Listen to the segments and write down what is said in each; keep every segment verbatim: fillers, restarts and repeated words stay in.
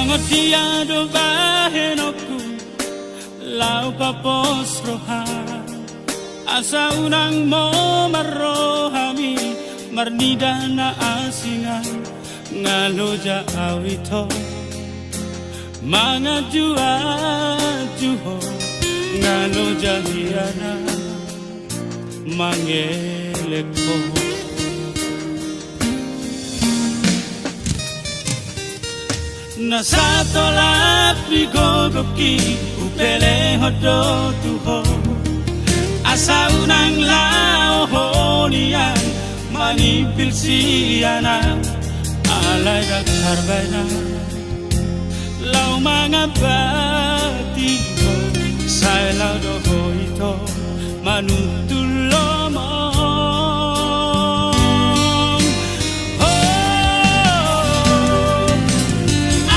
Dia do bahenonku laho papos roha, asa unang momar rohami marnida na asingan. Nga loja au ito mangajuaju ho, nga loja hian au mangelek ho. Na satolap ni gogongki hupelehon do tu ho, asa unang laho ho nian manimpil sian au. Alai ndang tarbaen au laho mangambati ho, sai laho do ho ito manuntun lomo. Ho,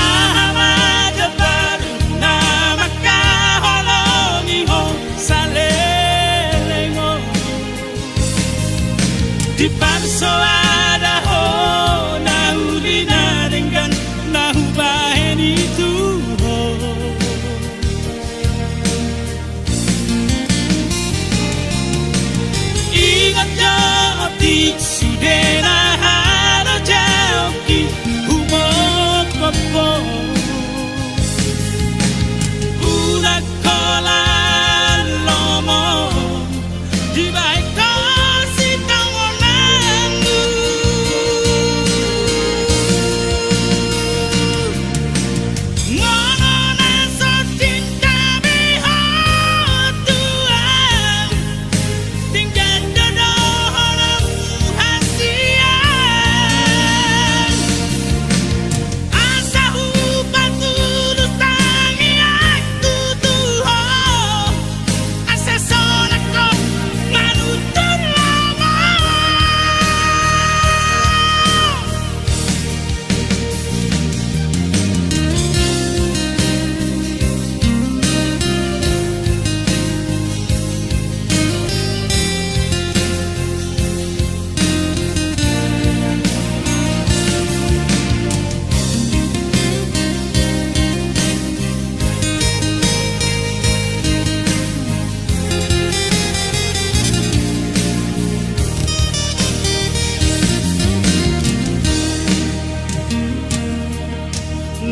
aha ma jambaru na mangkaholongi ho saleleng on? Diparsoada ho na uli na denggan na hubahen i tu ho. Ingot jo otik sude na halojaonki humongkop ho. Unang holan lomo dibahen ho sitaononanmu. Ngolu na so tindabe ho tu au, denggan do dohononmu hasian. Asa hupatulus tangiangku tu ho, asa sonang ho manuntun lomo.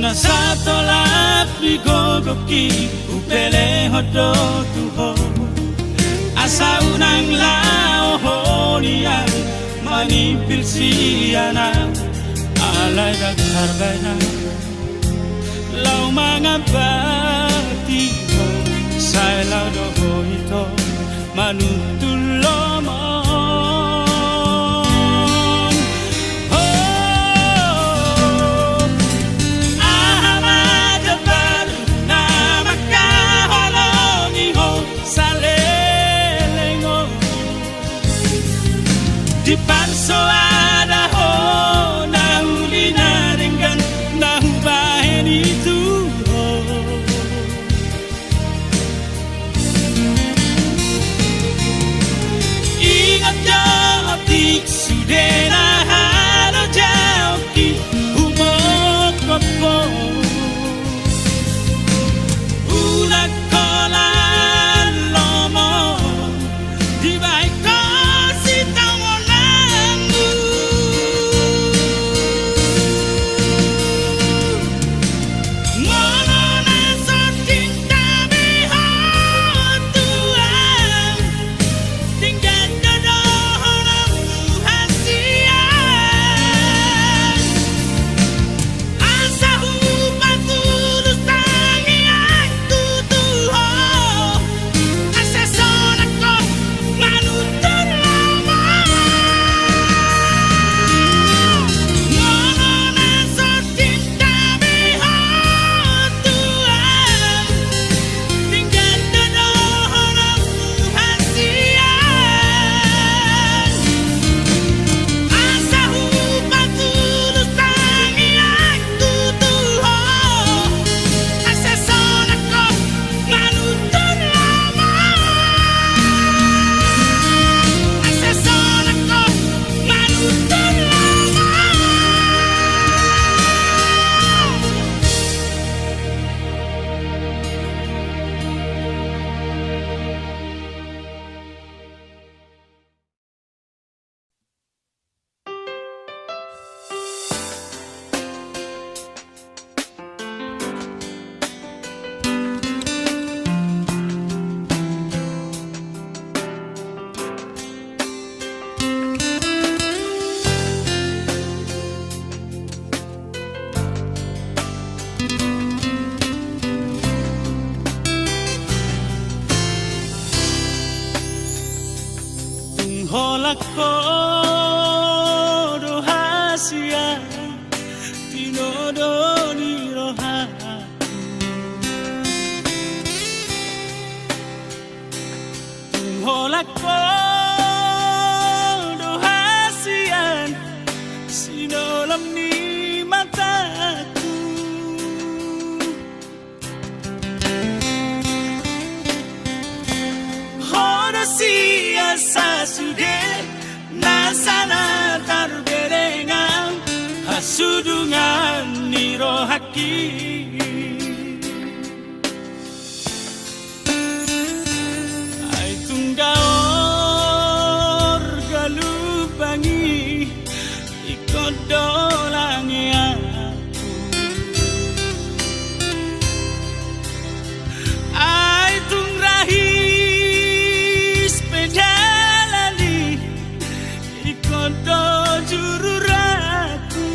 Na satolap ni gogongki hupelehon do tu ho, asa unang laho ho nian manimpil sian au. Alai ndang tarbaen au laho mangambati ho, sai laho do ho ito manuntun lomo. Ho, aha ma jambaru na mangkaholongi ho saleleng on? Diparsoada ho na uli na denggan na hubahen i tu ho. Ho do hasian, tinodo ni rohaku. Tung holan ho do hasian, sinolom ni mataku. Ho do sian sasude na sana tarberengan, hasudungan ni rohangki. Ai tung gaor galumbang i, ingkon do langeanku. Ai tung rahis pe dalan i, ingkon do jururanku.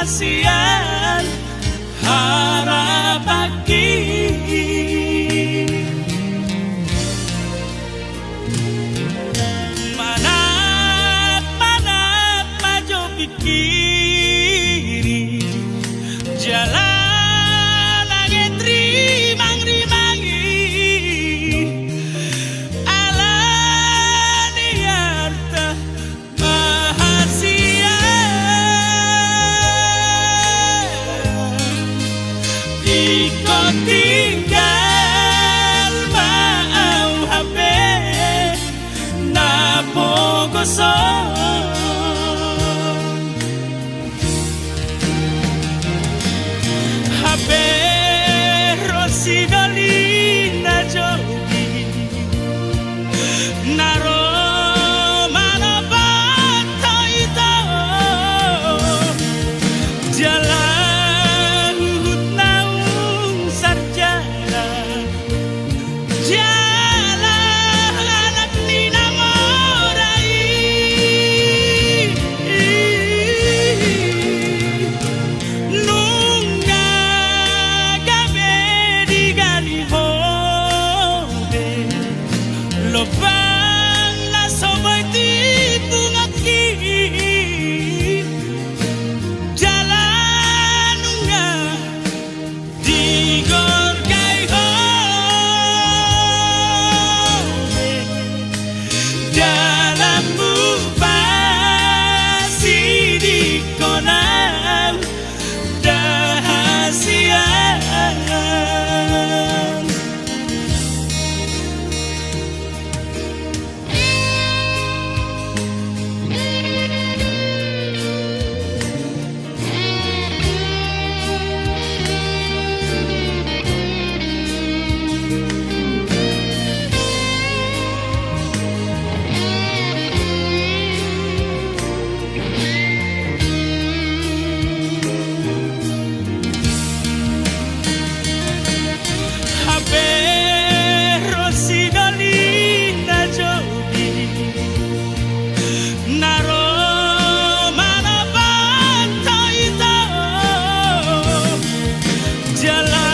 sian harapanki. Manat, manat ma jo pingkiri, jala nunga rimang-rimangi, ala ni arta ma hasian. Ingkon tinggal ma au hape na pogoson. Hape ro sidoli na jogi, na ro manopot ho ito, jala huhut naung sarjana, jala anak ni na mora i. Nunga gabe digali ho be lobang na so boi tipunganki, jala nunga digorgai ho be dalanmu pasidingkon au da hasian. Hape ro sidoli na jogi, na ro manopot ho ito, jala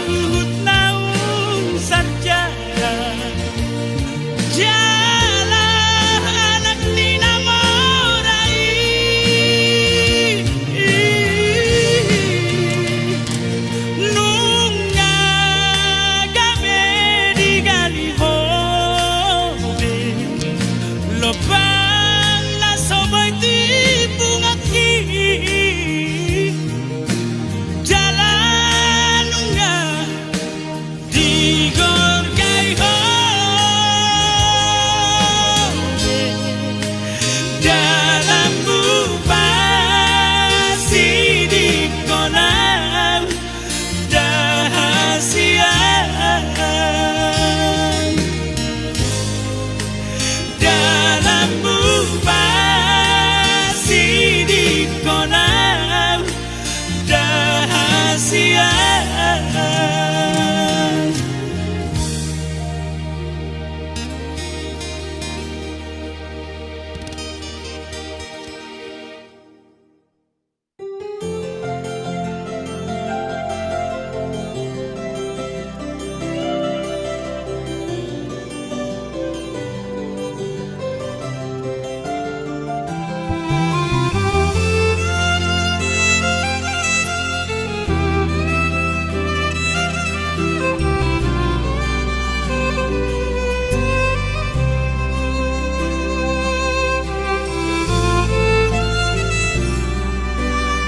huhut naung sarjana, jala anak ni na mora i. Nunga gabe digali ho be lobang na so boi tipunganki, jala nunga digorgai ho be dalanmu pasidingkon au da hasian. Dalanmu pasidingkon au da hasian.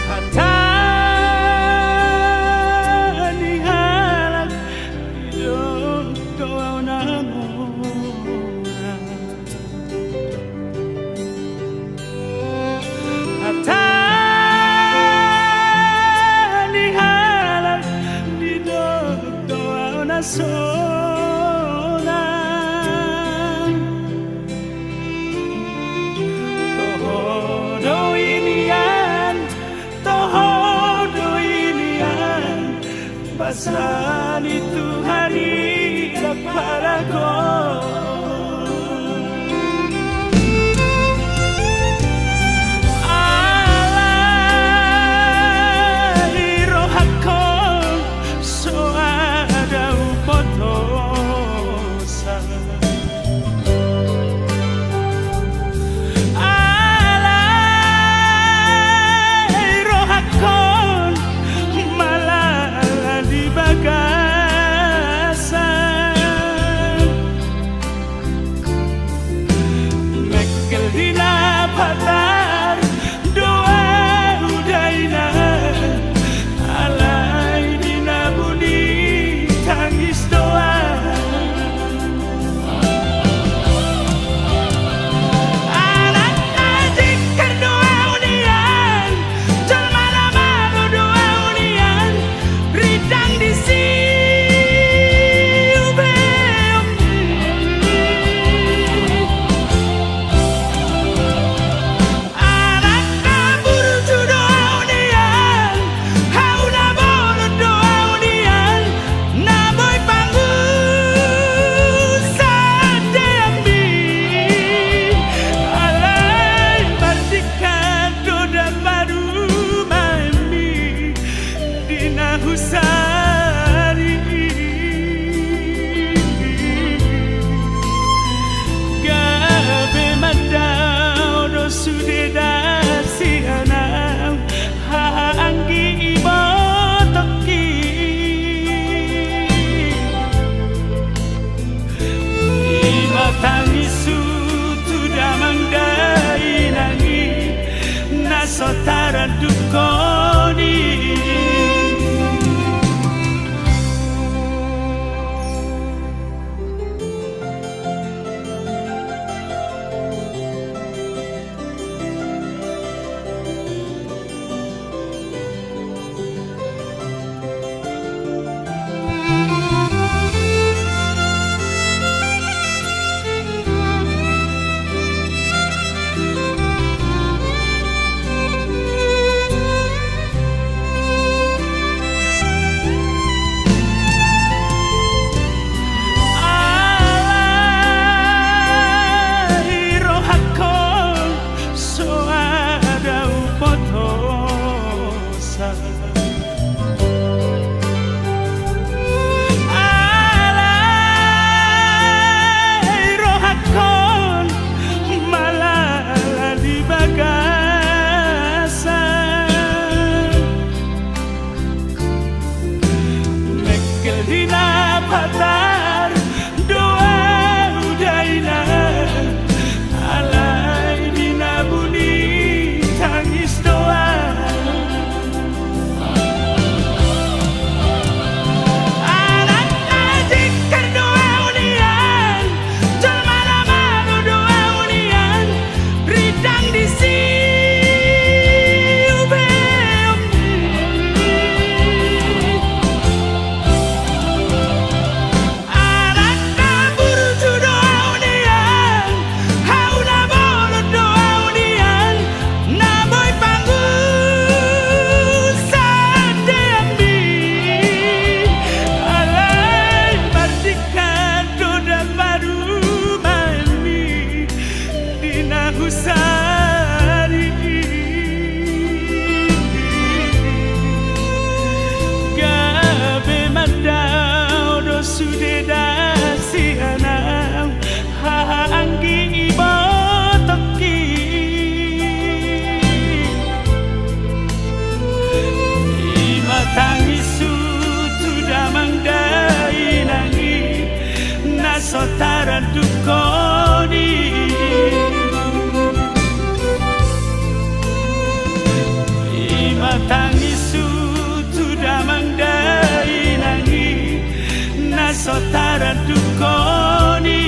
Hata ni halak didok do au na mora. Hata ni halak didok do au na sonang. Toho do i nian, toho do i nian, basa ni Tuhan i ndang paragon. Ala dungkon i. Alai rohangkon so ada hupotosan. Alai rohangkon malala di bagasan. Mengkel di na patar do au dainang, alai di na buni tangis do au. Anak na jingkar do au nian, jolma na malo do au nian, rindang disi hubeon. Anak na burju do au nian, hau na bolon do au nian, na boi pangusan deambi. Alai mardingkan do da parumaenmi di na husari. Gabe mandao do sude da sian au, haha anggi, ibotongki. I ma tangishu tu damang dainang i, na so tarandungkon i. I ma tangishu tu damang dainang i, na so tarandungkon i.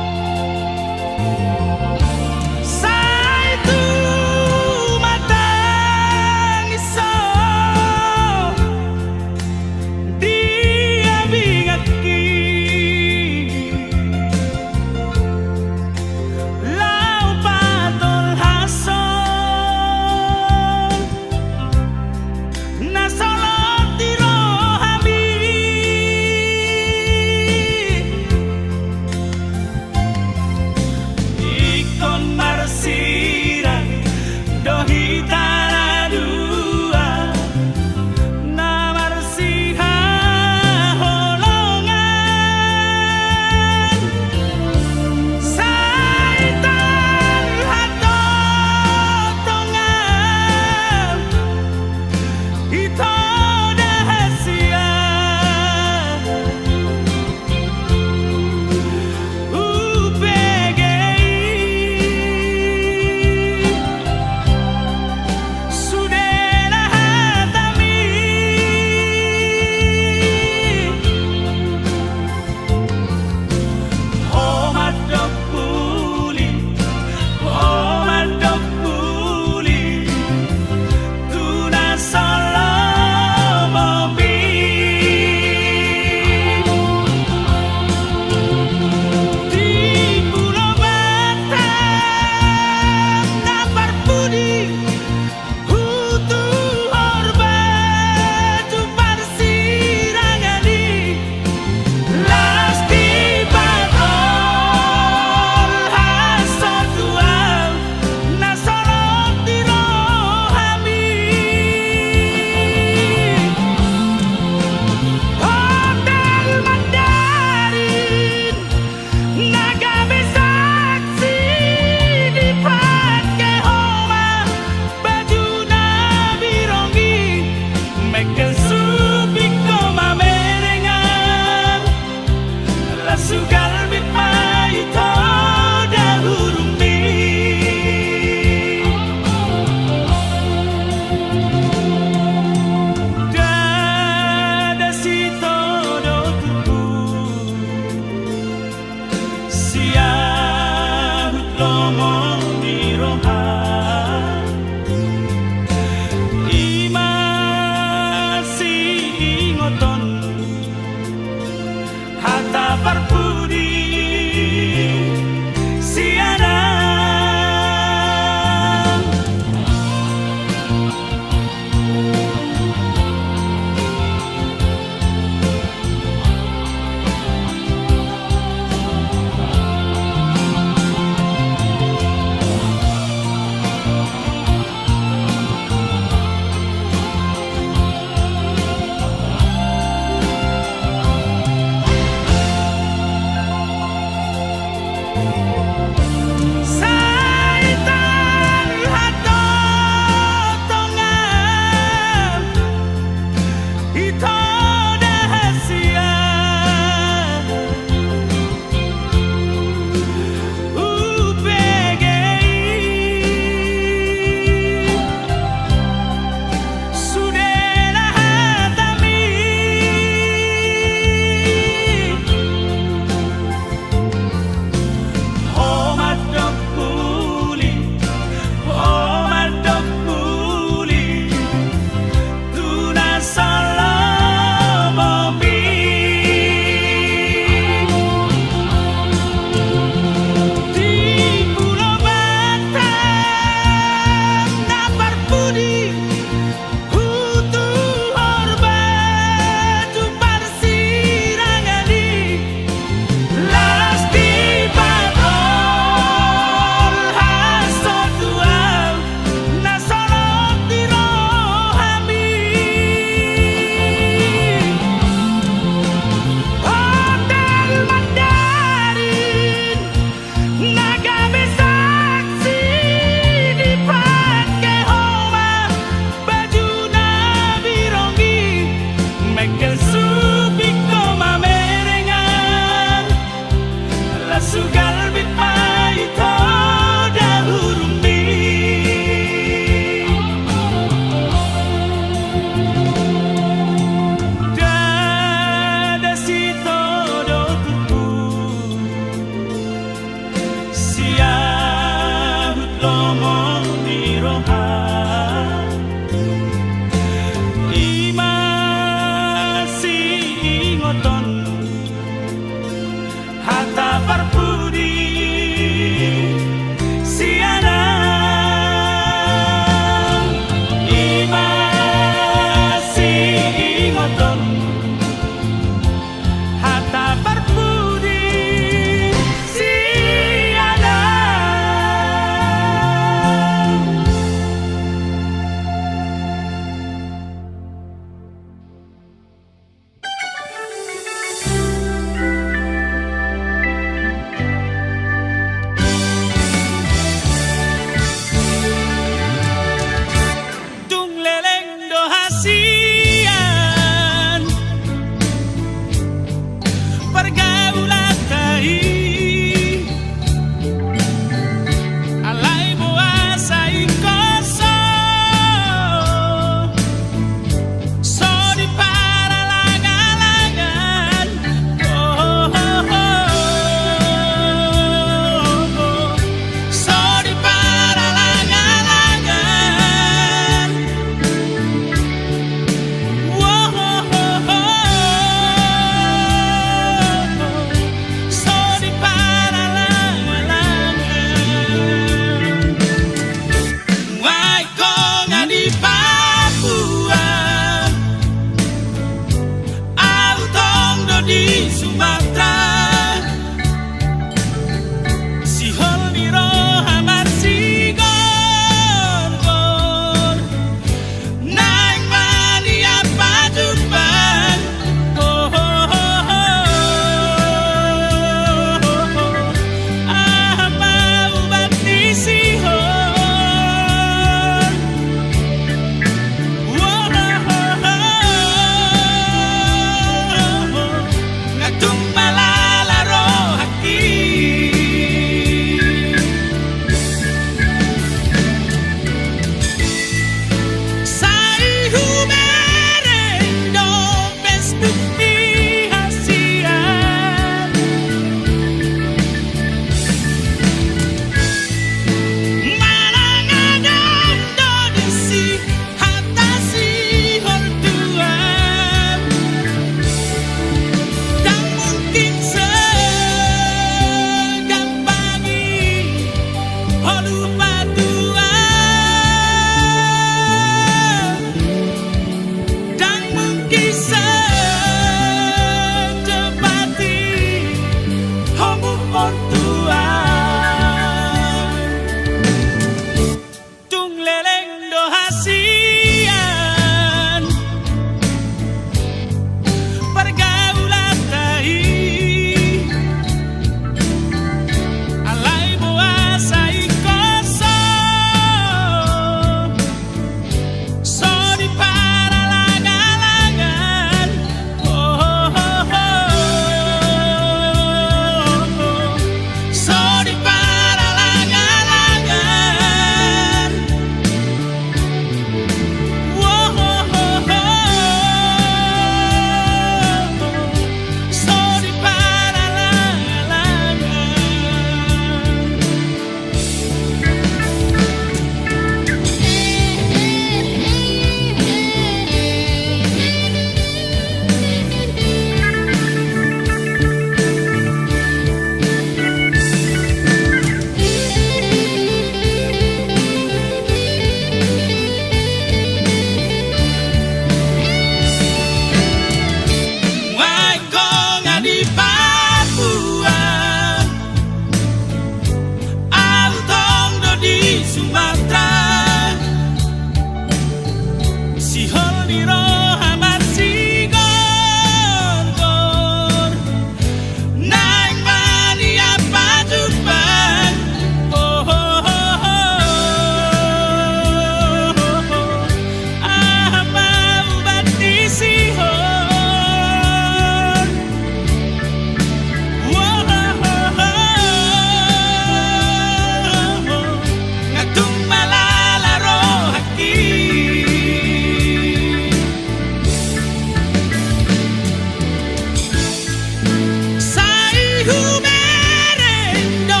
Tubereng do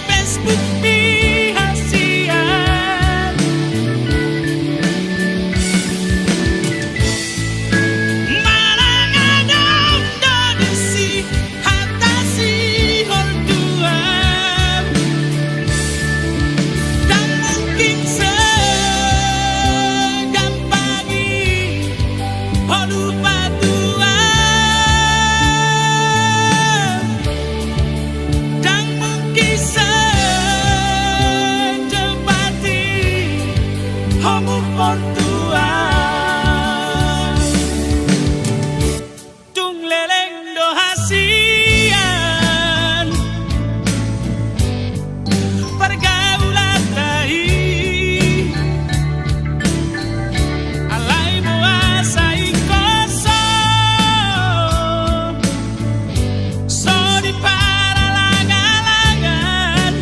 Facebook ni hasian. Manang adong do disi hata sihol tuan. Ndang mungkin segampang i ho lupa tuan. Ndang mungkin secepat i ho move on tuan. Tung leleng do hasian pargaulanta i. Alai boasa ingkon so, so diparalanglangan.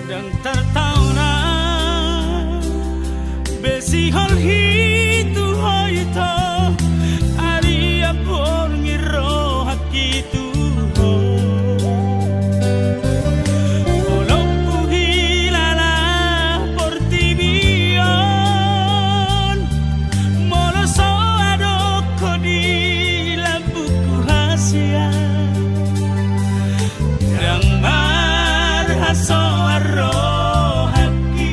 Ndang tartaona be sihol hi tu ho ito, aria borngin rohangki tu ho. Molo huhilala portibi on, molo so adong ho di lambungku hasian, ndang marhasoan rohangki.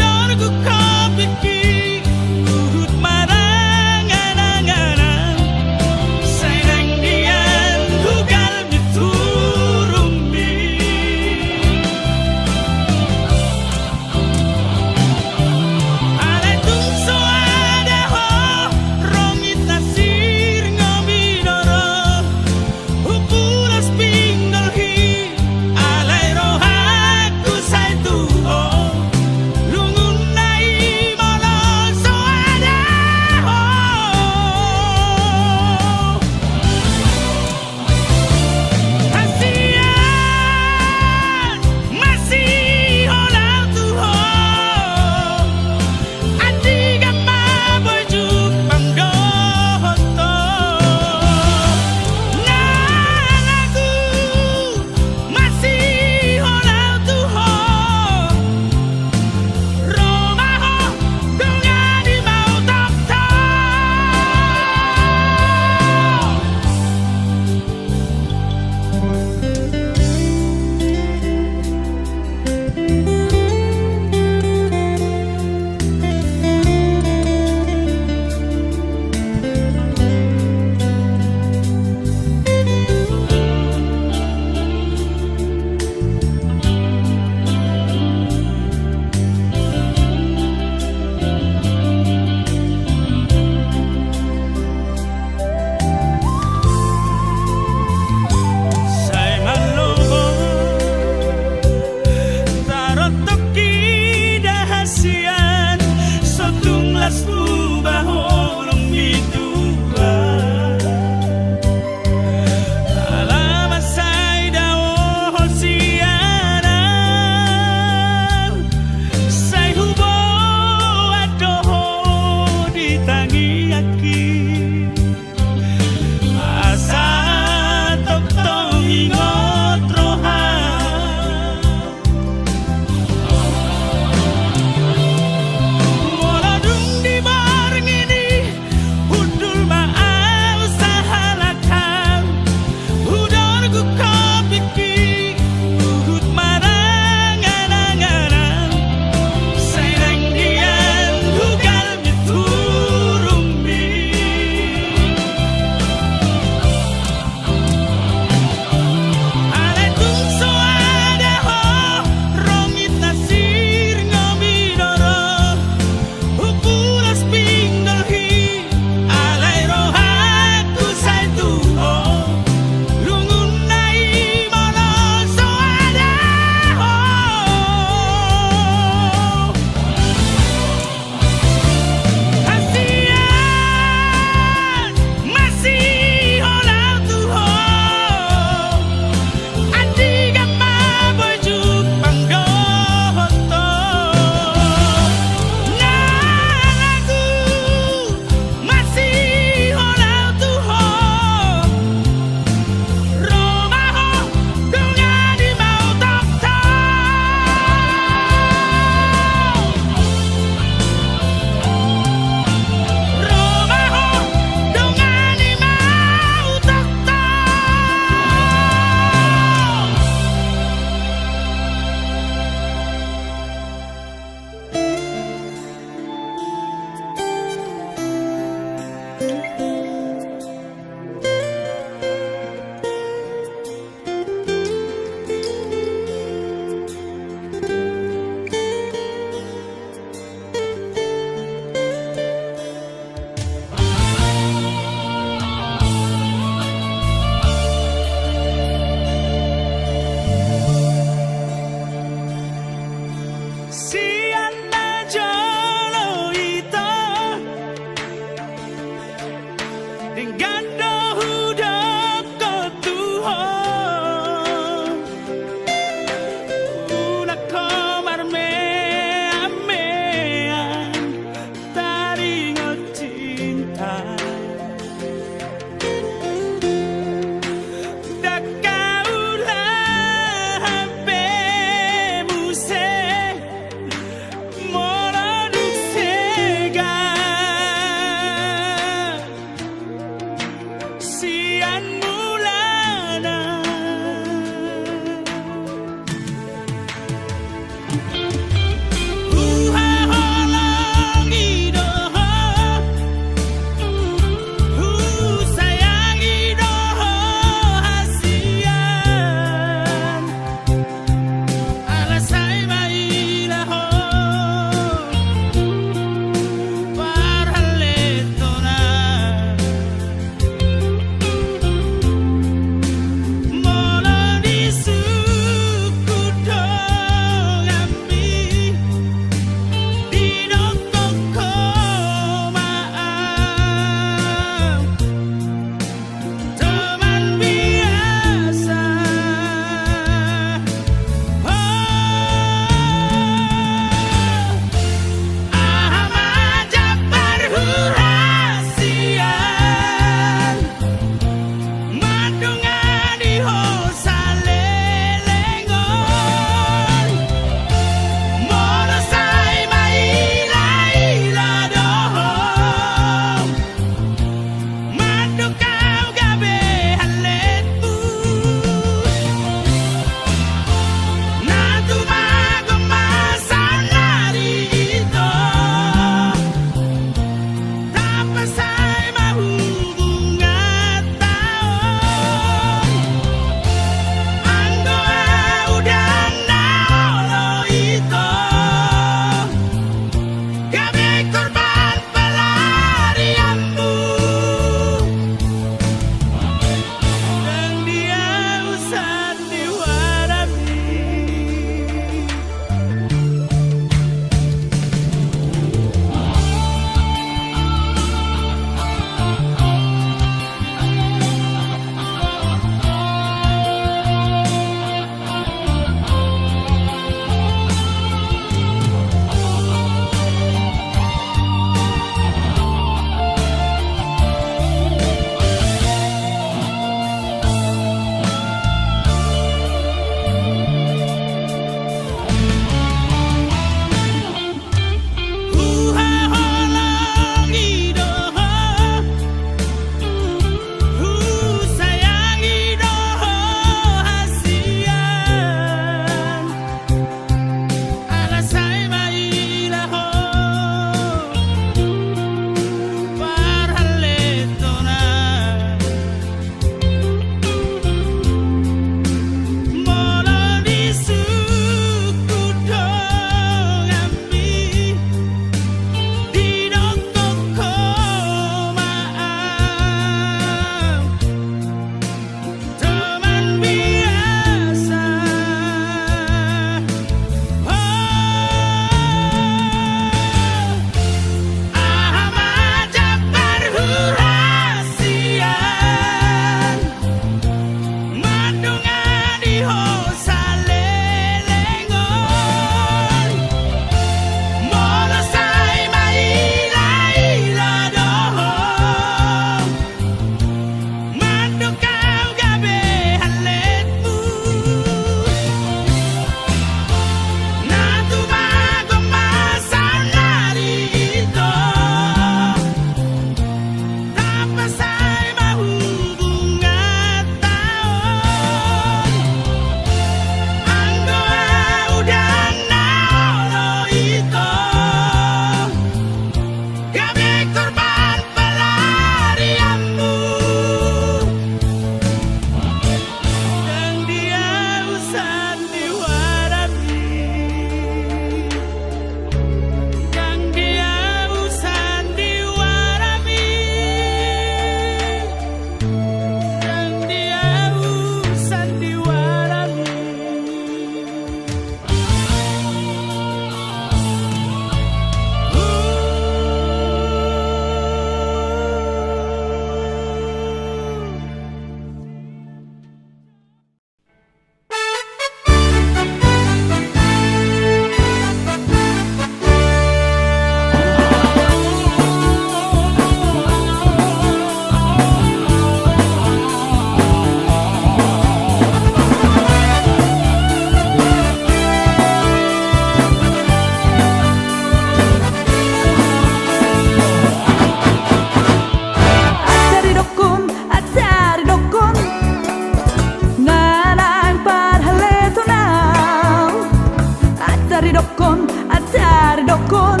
Dokkon, ajar dokkon,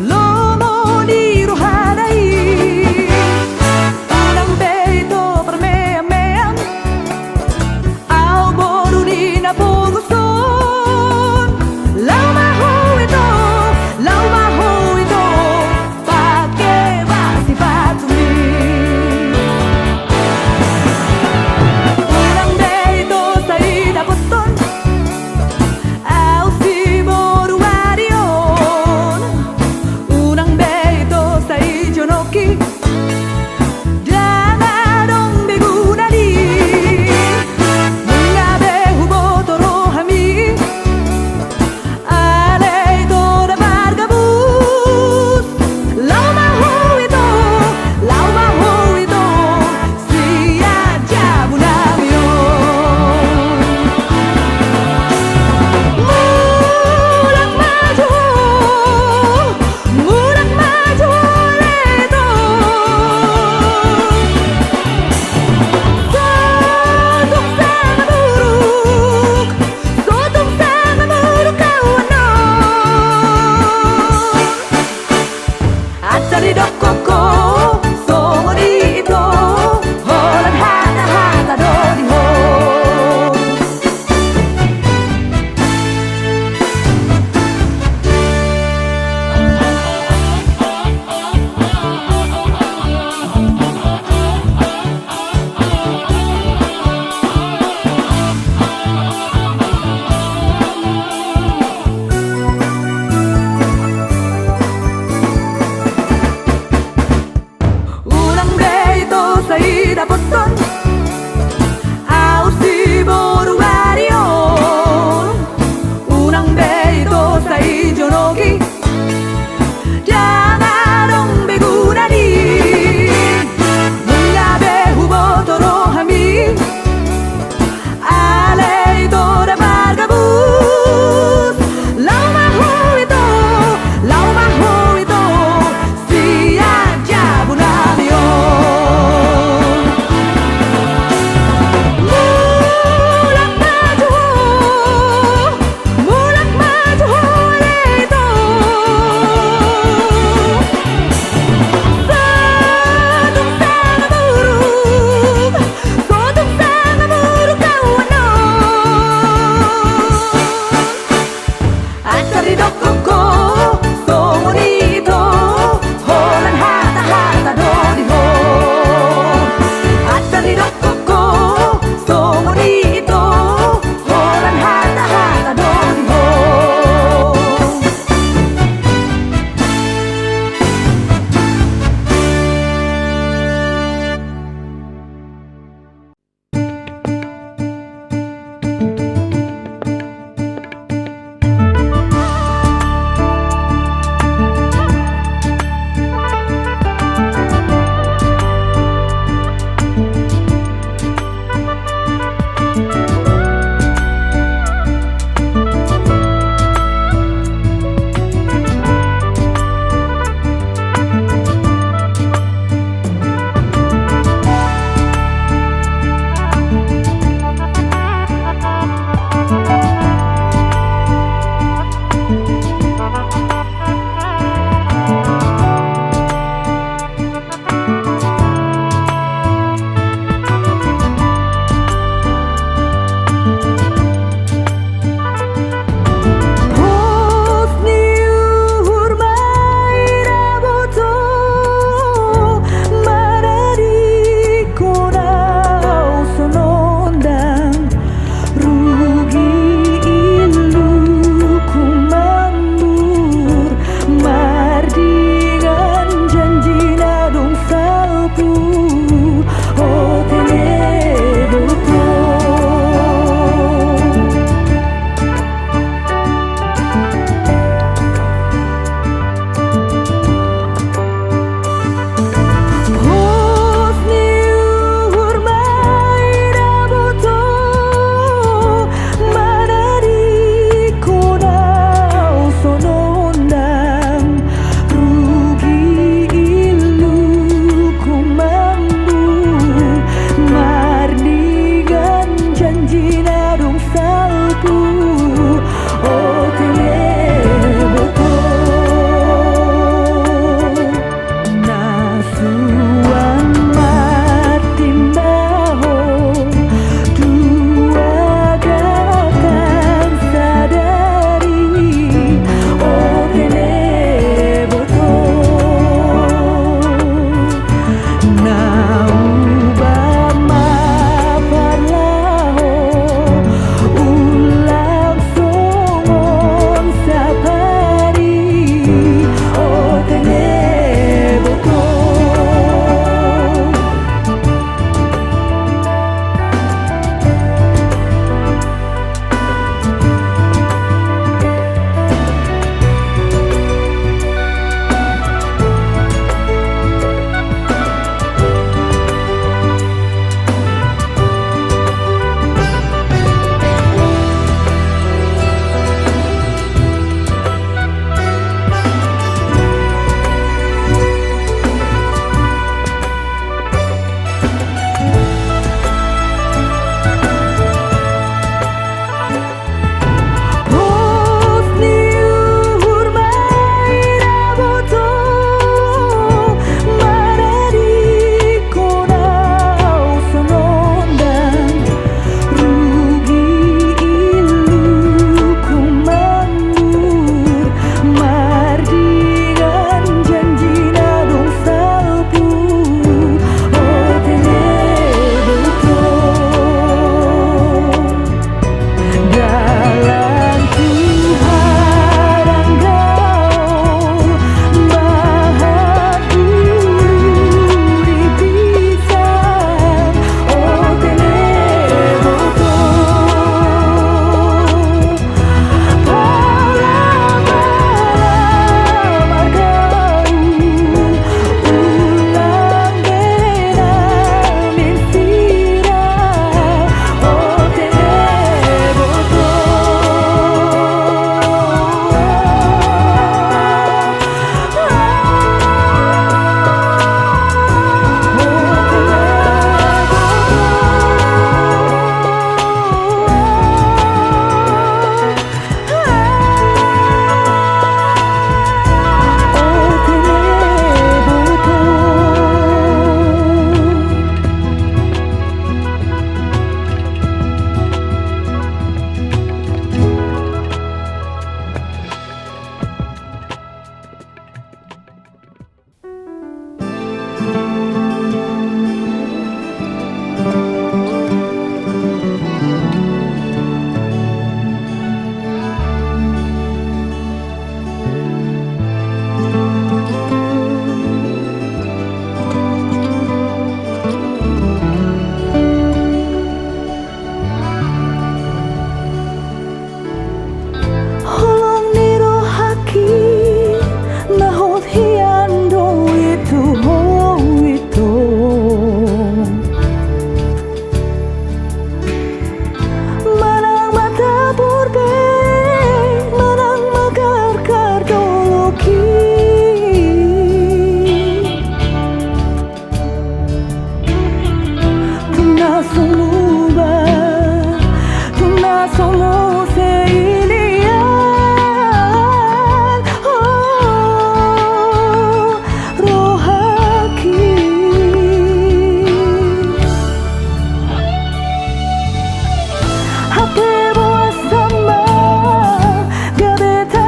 lomo ni rohana i. Unang be ito parmeam-meam, au boru ni na poros on. Laho ma ho ito, laho ma ho ito, pake ba sipatum i. Unang be ito sai dapothon au siboru ari on.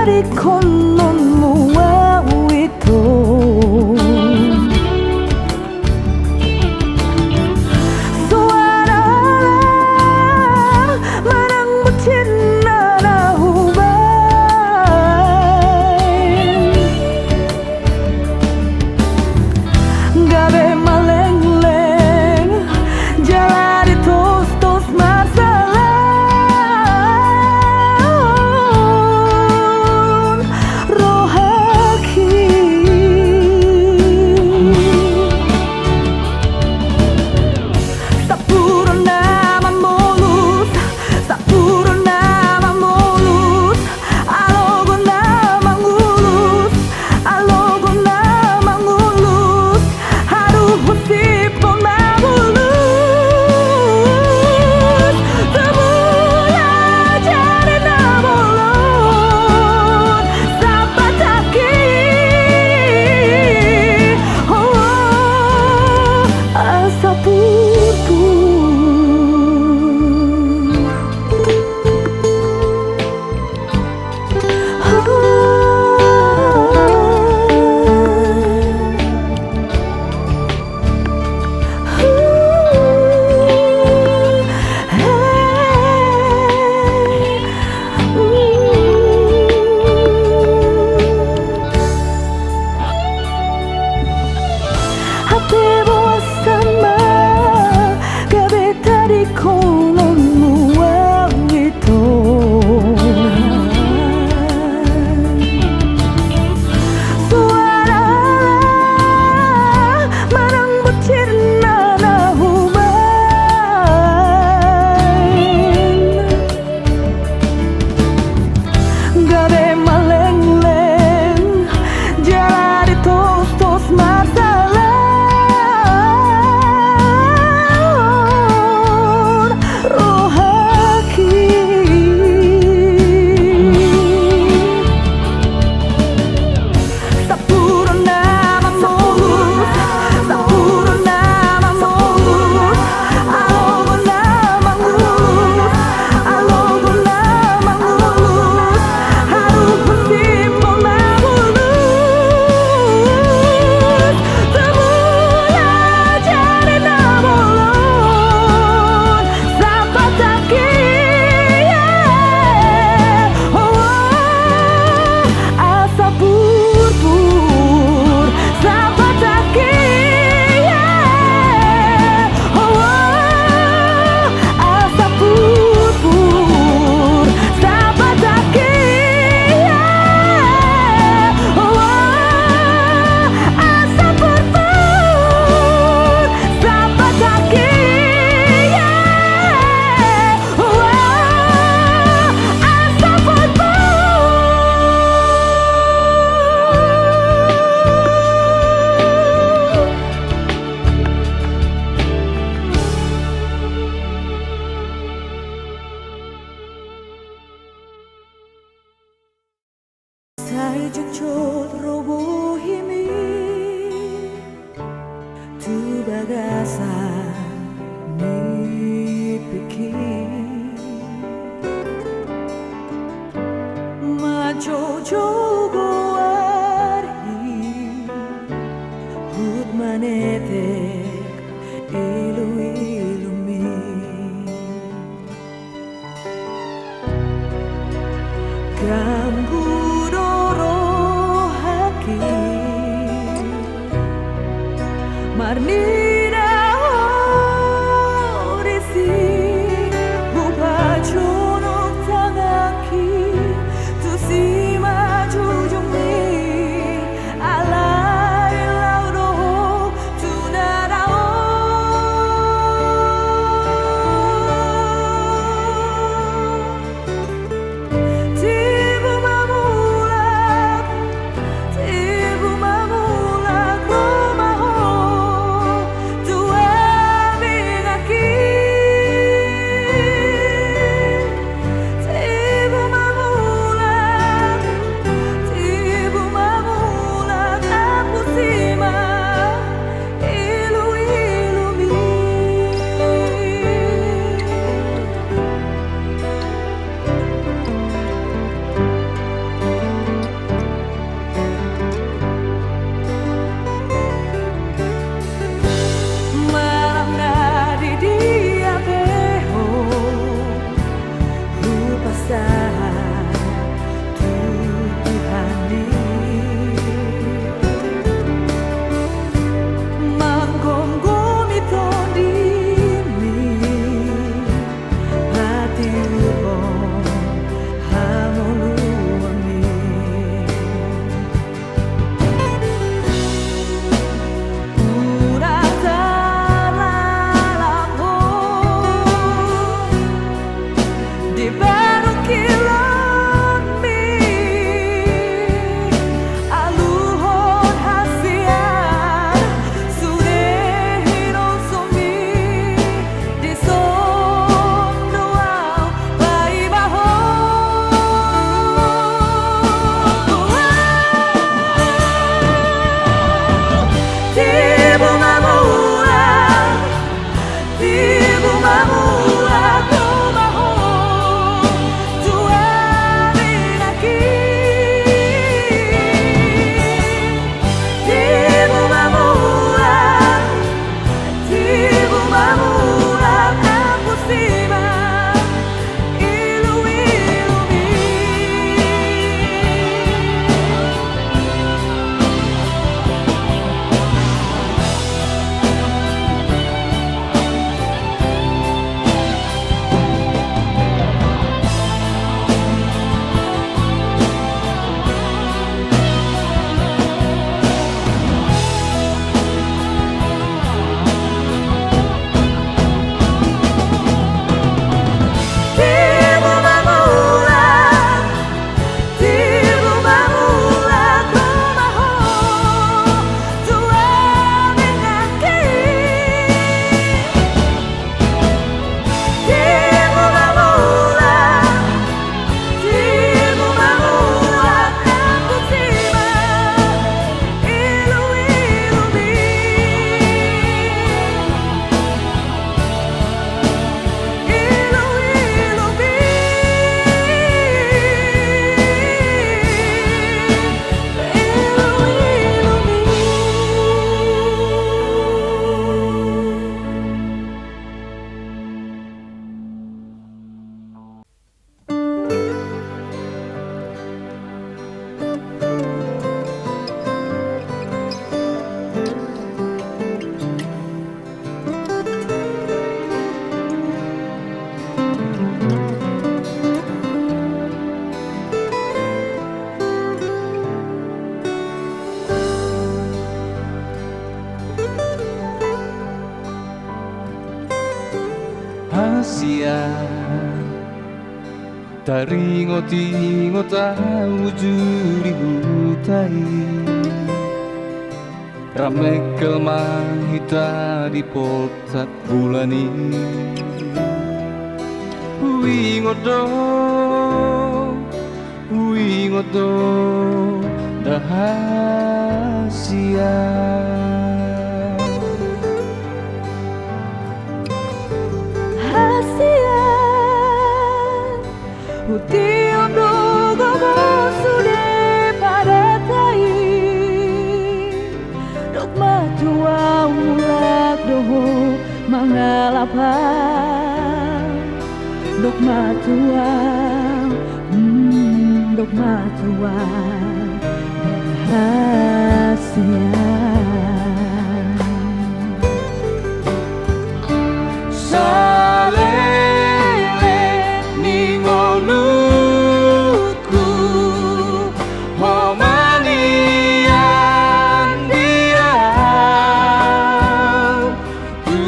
Dikononmu au ito. Soara manang bucin na hubaen. Gabe malengleng jala ditostos marsalahon rohangki. Sampurna mamolus, sampurna mamolus, alogo na mangulus, alogo na mangulus, haru husip on mamolus. Tubu na jari na bolon, sampatangki, oh, asa purpur. Hape boasa ma gabe tadingkononmu au ito. Soara manang bucin na hubaen. Gabe malengleng jala ditostos marsalahon rohangki. Sampurna mamolus, sampurna mamolus, alogo na mangulus, alogo na mangulus, haru husip on mamolus. Tubu na jari na bolon, sampatangki, oh, asa purpur, sampatangki, oh, asa purpur, sampatangki, oh, asa purpur, sampatangki, oh, asa purpur. Sai jotjot ro bohimi tu bagasan ni pingki. Manjojou goarhi huhut manetek iluilumi. Ganggu do rohangki marnida ho disi, hupajonok tanganki tu simanjujungmi. Alai laho do ho tu na dao. Tibu ma mulak, tibu ma mulak ro ma ho tu hami nangkin. Taringot-ingot ahu jur di huta i, rap mengkel ma hita di poltak bulan i. Huingot do, huingot do, ndang hasian. Hasian, hutiop do gogo sude padata i. Dok ma tu ahu mulak do ho mangalap ahu. Dok ma tu ahu, mm, dok ma tu ahu, hasian. Saleleng ni ngolungku, ho ma nian di ahu. Tu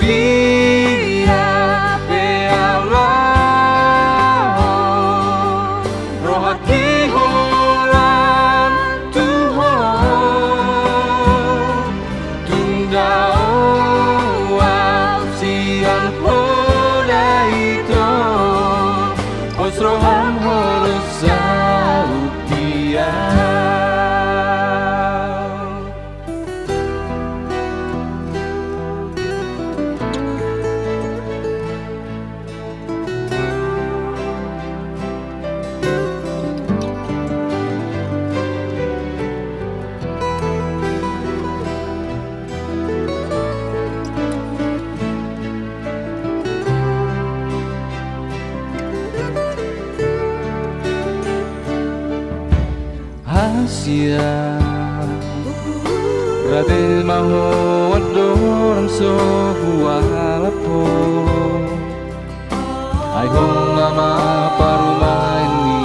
dia pe ahu laho, rohangki holan tu ho. Tung dao ahu sian poda i, ito, pos roham holan saut di ahu. Hasian, rade ma ho andorang so hualap ho. Ai ho nama parumaen ni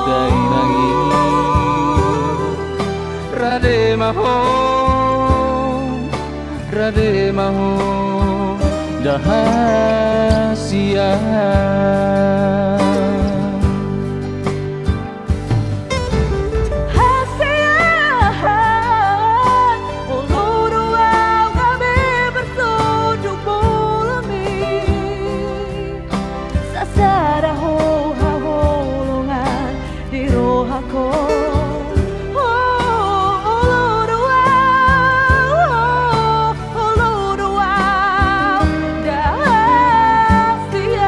dainang i. Rade ma ho, rade ma ho, ndang hasian. Hasian, olo do ahu gabe parsonduk bolon i. Sasada ho haholongan di rohangku. Oh, olo do ahu, olo do ahu, ndang hasian.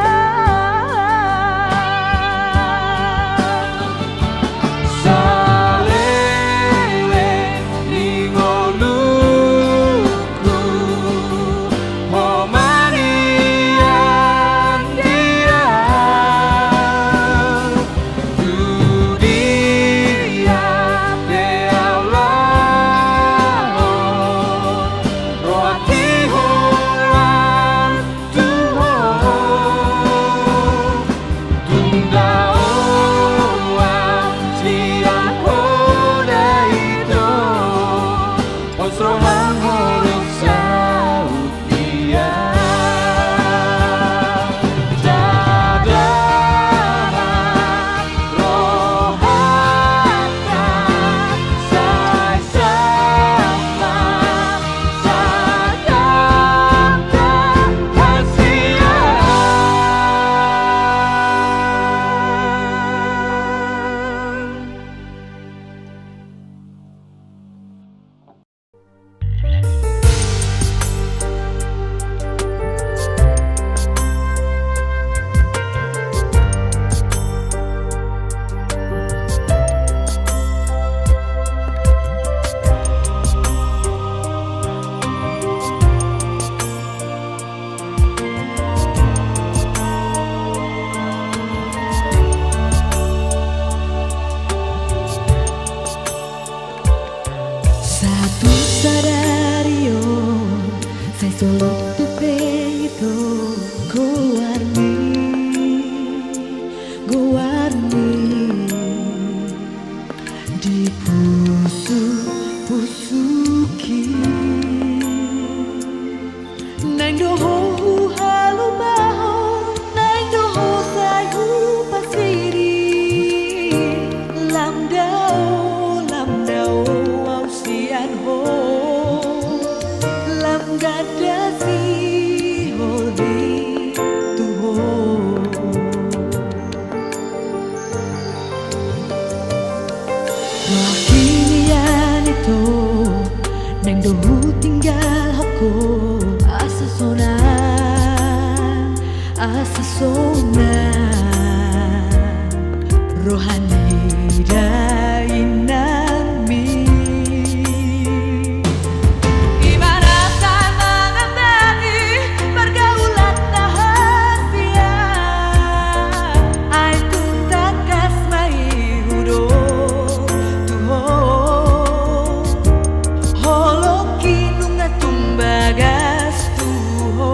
Sonang roha ni dainangmi. Ibana sai mangambati pargaulan na hasea. Ai tung tangkas ma i hudok tu ho. Holongki nunga tung bagas tu ho.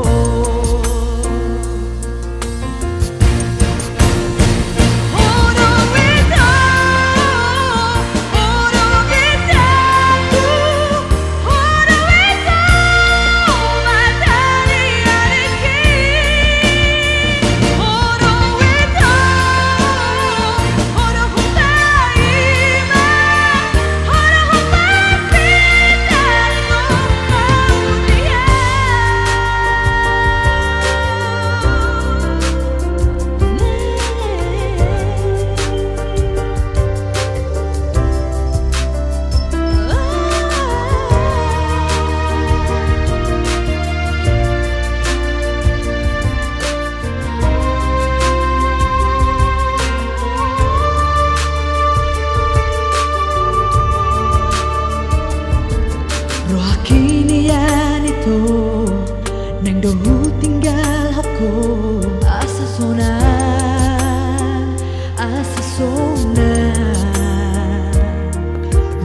Rohaki nian ito, naeng do hutinggalhon ho. Asa sonang, asa sonang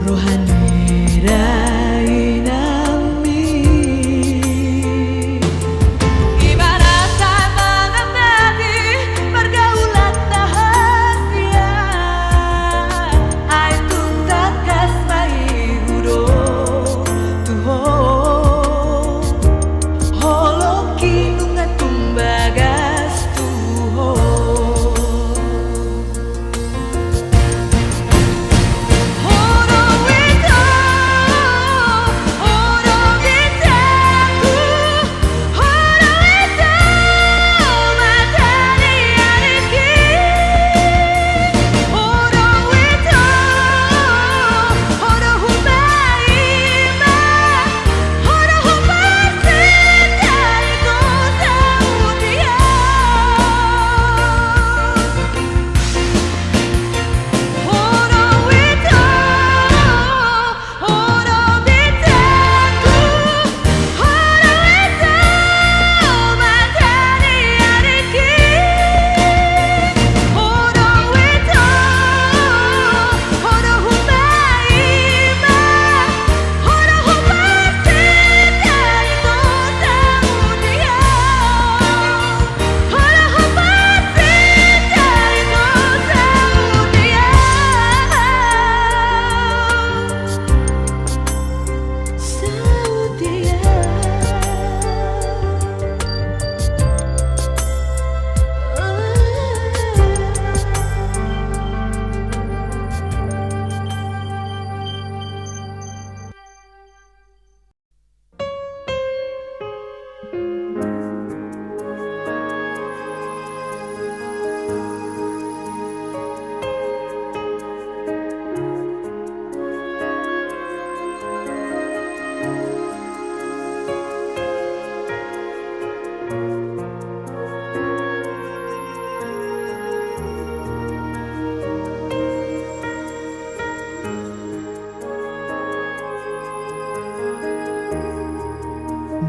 roha ni dainangmi. Ibana sai mangambati pargaulan na hasea. Ai tung tangkas ma i hudok tu ho. Holongki nunga tung bagas tu ho.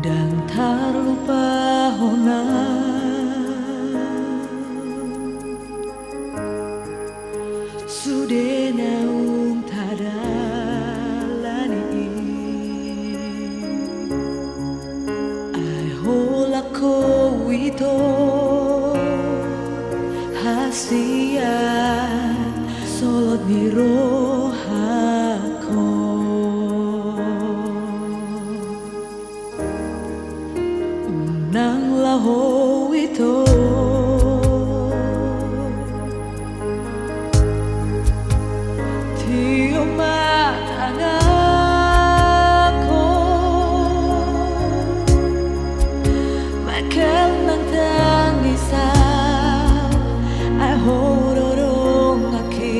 Ndang tarlupa hona sude naung tadalani i. Ai holan ho ito hasian solot ni rohangku. Unang laho ito tio ma tanganku. Mangkal nang tangisam ai ho do donganki.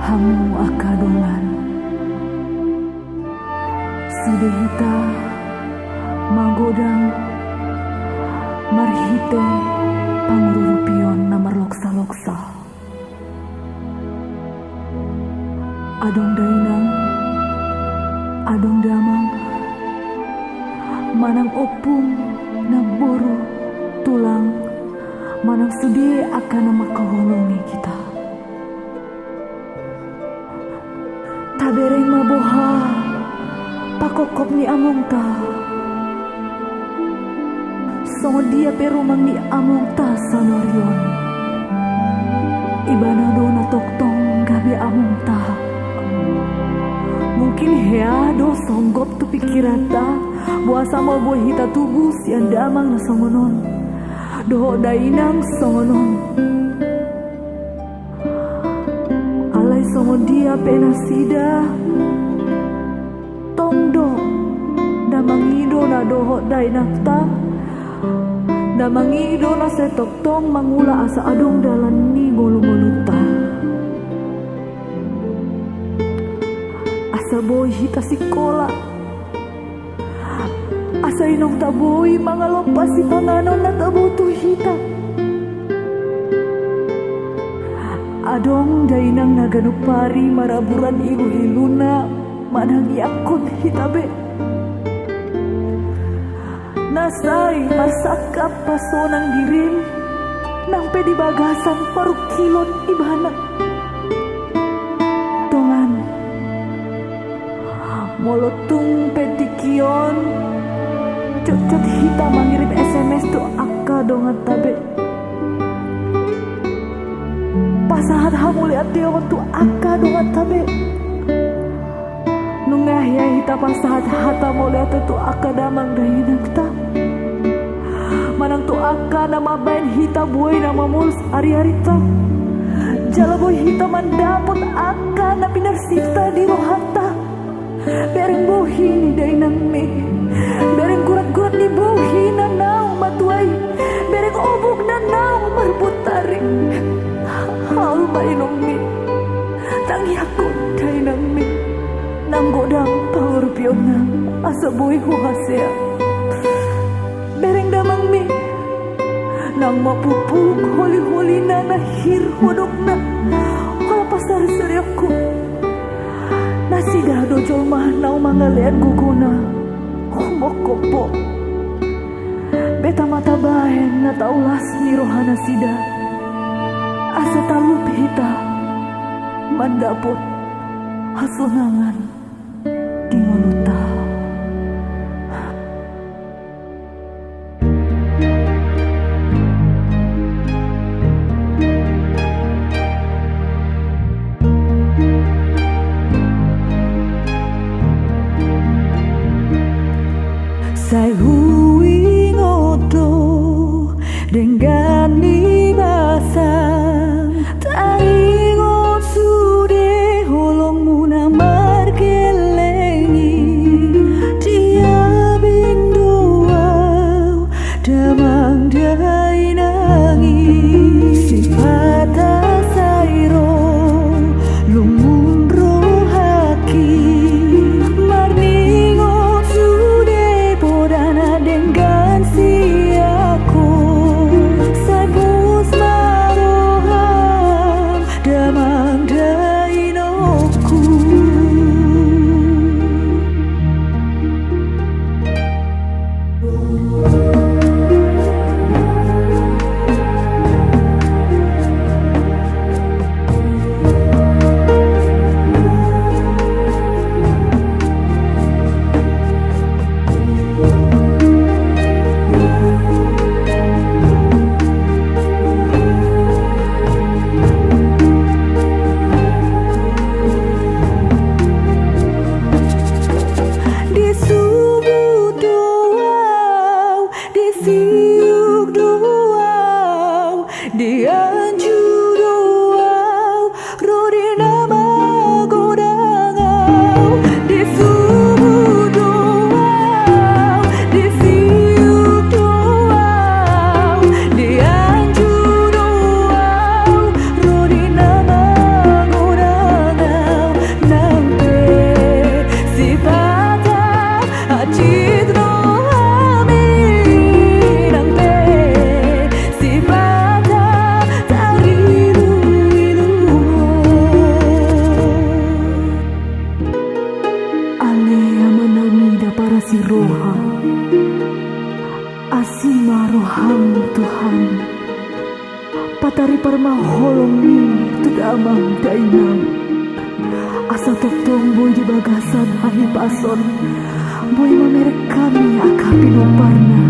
Hamu angka dongan, sude hita magodang marhite pangurupion na marloksa-loksa. Adong dainang, adong damang, manang ompung, namboru, tulang, manang sude angka na mangkaholongi hita. Tabereng ma boha pangkophop ni amongta. Songon dia pe rumang ni amongta saonari on, ibana do na tongtong gabe amongta. Mungkin hea do songgop tu pingkiranta, boasa ma boi hita tubu sian damang na songon on dohot dainang songon on. Alai songon dia pe nasida, tong do na mangido na dohot dainangta, na mangido na sai tongtong mangula asa adong dalan ni ngolu-ngolunta. Asa boi hita sikola, asa inongta boi mangalompa sipanganon na tabo tu hita. Adong dainang na ganup ari maraburan ilu-iluna manangiangkon hita be. Na sai marsangkap pasonang dirim, nang pe di bagasan parungkilon ibana. Dongan, molo tung pe tingki on Jotjot hita mangirim S M S tu angka donganta be. Pasahat hamuliateon tu angka donganta be. Nunga hea hita pasahat hata mauliate tu angka damang dainangta, manang tu angka na mambahen hita boi na mamolus ariarinta? Jala boi hita mandapot angka na pinarsipta di rohanta. Bereng bohi ni dainangmi, bereng guratgurat ni bohi na naung matuai, bereng obuk na naung marbuntari. Hau ma inongmi, tangiangkon dainangmi, nang godang pangurupionna, asa boi huhasea. Bereng damangmi, nang mapupuk holiholina na hir hodokna, holan pasarisarionku. Nasida do jolma naung mangalean gogona, humongkoppo. Beta ma tabahen na taulas ni rohanasida, asa talup hita mandapot hasonangan di ngolunta. Sai huingot do denggan ni basam, taingot sude holongmu na margelleng i. Diabing do au damang dainang i, sipata sai ro lungun rohangki, marningot sude poda na denggan sian ho. Sai pos ma roham damang dainangku. Disubut do au, disiuk do au, dianju do au, ro di na magodang au. Disubut do au, disiuk do au, dianju do au, ro di na magodang au. Nang pe sipata hansit rohami, nang pe sipata tariluilu. Ale Amanami na parasi roha, asi ma roham Tuhan. Pataripar ma holongmi tu damang dainang, asa tongtong boi di bagasan hahipason boi mamereng hami angka pinomparna.